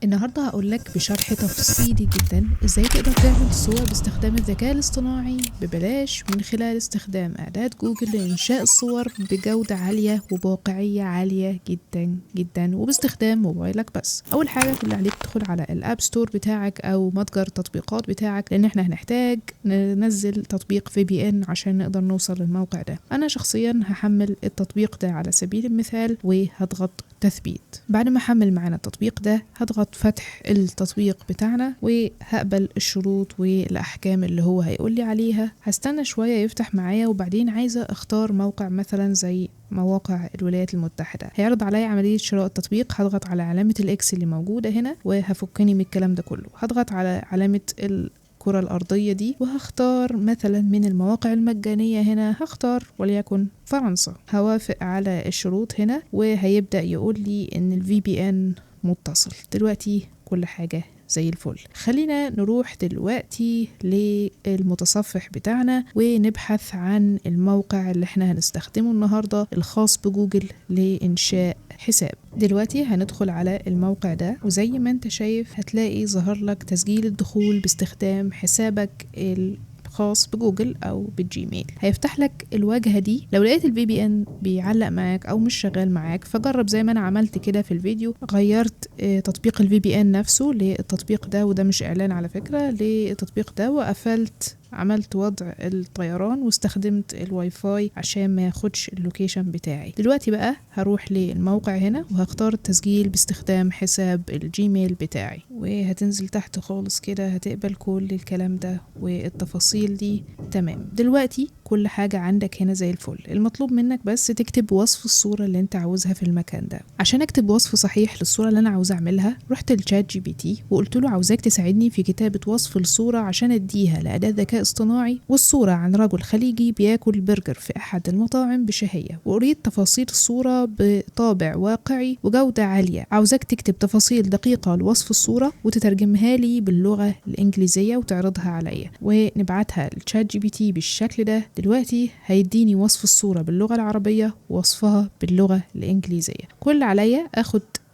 النهارده هقول لك بشرح تفصيلي جدا ازاي تقدر تعمل صور باستخدام الذكاء الاصطناعي ببلاش من خلال استخدام أداة جوجل لإنشاء الصور بجودة عالية وبواقعية عالية جدا جدا وباستخدام موبايلك بس. أول حاجة كل اللي عليك تدخل على ال App Store بتاعك أو متجر التطبيقات بتاعك، لأن احنا هنحتاج ننزل تطبيق VPN عشان نقدر نوصل للموقع ده. أنا شخصيا هحمل التطبيق ده على سبيل المثال وهضغط تثبيت. بعد ما احمل معانا التطبيق ده هضغط فتح التطبيق بتاعنا وهقبل الشروط والاحكام اللي هو هيقول لي عليها. هستنى شوية يفتح معايا، وبعدين عايزة اختار موقع مثلا زي مواقع الولايات المتحدة. هيعرض عليا عملية شراء التطبيق، هضغط على علامة ال X اللي موجودة هنا وهفكني من الكلام ده كله. هضغط على علامة الكرة الأرضية دي وهختار مثلا من المواقع المجانية هنا، هختار وليكن فرنسا. هوافق على الشروط هنا وهيبدأ يقول لي إن ال VPN متصل. دلوقتي كل حاجة زي الفل. خلينا نروح دلوقتي للمتصفح بتاعنا ونبحث عن الموقع اللي احنا هنستخدمه النهاردة الخاص بجوجل لإنشاء حساب. دلوقتي هندخل على الموقع ده، وزي ما انت شايف هتلاقي ظهر لك تسجيل الدخول باستخدام حسابك الخاص بجوجل او بالجيميل. هيفتح لك الواجهة دي. لو لقيت ال VPN بيعلق معاك او مش شغال معاك فجرب زي ما انا عملت كده في الفيديو، غيرت تطبيق ال VPN نفسه للتطبيق ده، وده مش اعلان على فكرة، للتطبيق ده، وقفلت عملت وضع الطيران واستخدمت الواي فاي عشان ما ياخدش ال location بتاعي. دلوقتي بقى هروح للموقع هنا وهختار التسجيل باستخدام حساب الجيميل بتاعي، وهتنزل تحت خالص كده هتقبل كل الكلام ده والتفاصيل دي. تمام، دلوقتي كل حاجة عندك هنا زي الفل. المطلوب منك بس تكتب وصف الصورة اللي انت عاوزها في المكان ده. عشان اكتب وصف صحيح للصورة اللي انا عاوزة اعملها، رحت ل ChatGPT وقلت له عاوزاك تساعدني في كتابة وصف الصورة عشان اديها لأداة ذكاء اصطناعي، والصورة عن رجل خليجي بياكل برجر في أحد المطاعم بشهية، وأريد تفاصيل الصورة بطابع واقعي وجودة عالية. عاوزاك تكتب تفاصيل دقيقة لوصف الصورة وتترجمها لي باللغة الإنجليزية وتعرضها عليا، ونبعتها ل ChatGPT بالشكل ده. دلوقتي هيديني وصف الصورة باللغة العربية ووصفها باللغة الإنجليزية. كل عليا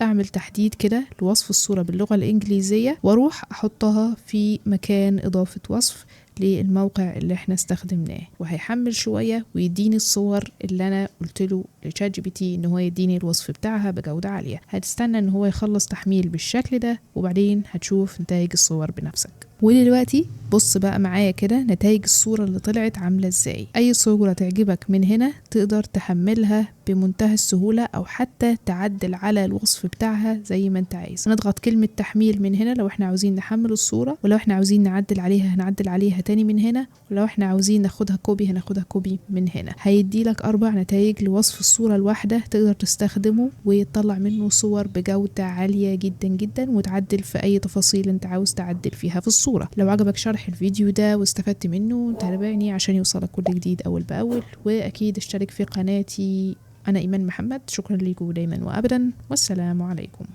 اعمل تحديد كده لوصف الصورة باللغة الإنجليزية واروح احطها في مكان اضافة وصف للموقع اللي احنا استخدمناه، وهيحمل شوية ويديني الصور اللي انا قلت له ل ChatGPT ان هو يديني الوصف بتاعها بجودة عالية. هتستنى ان هو يخلص تحميل بالشكل ده وبعدين هتشوف نتائج الصور بنفسك. ودلوقتي بص بقى معايا كده نتائج الصورة اللي طلعت عاملة ازاي. اي صورة تعجبك من هنا تقدر تحملها بمنتهى السهولة او حتى تعدل على الوصف بتاعها زي ما انت عايز. نضغط كلمة تحميل من هنا لو احنا عاوزين نحمل الصورة، ولو احنا عاوزين نعدل عليها هنعدل عليها تاني من هنا، ولو احنا عاوزين ناخدها copy هناخدها copy من هنا. هيدي لك 4 نتائج لوصف الصورة الواحدة تقدر تستخدمه وتطلع منه صور بجودة عالية جدا جدا، وتعدل في اي تفاصيل انت عاوز تعدل فيها في الصورة. لو عجبك شرح الفيديو ده واستفدت منه تابعني عشان يوصلك كل جديد اول باول، واكيد اشترك في قناتي. أنا إيمان محمد، شكرا لكم دايما وأبدا، والسلام عليكم.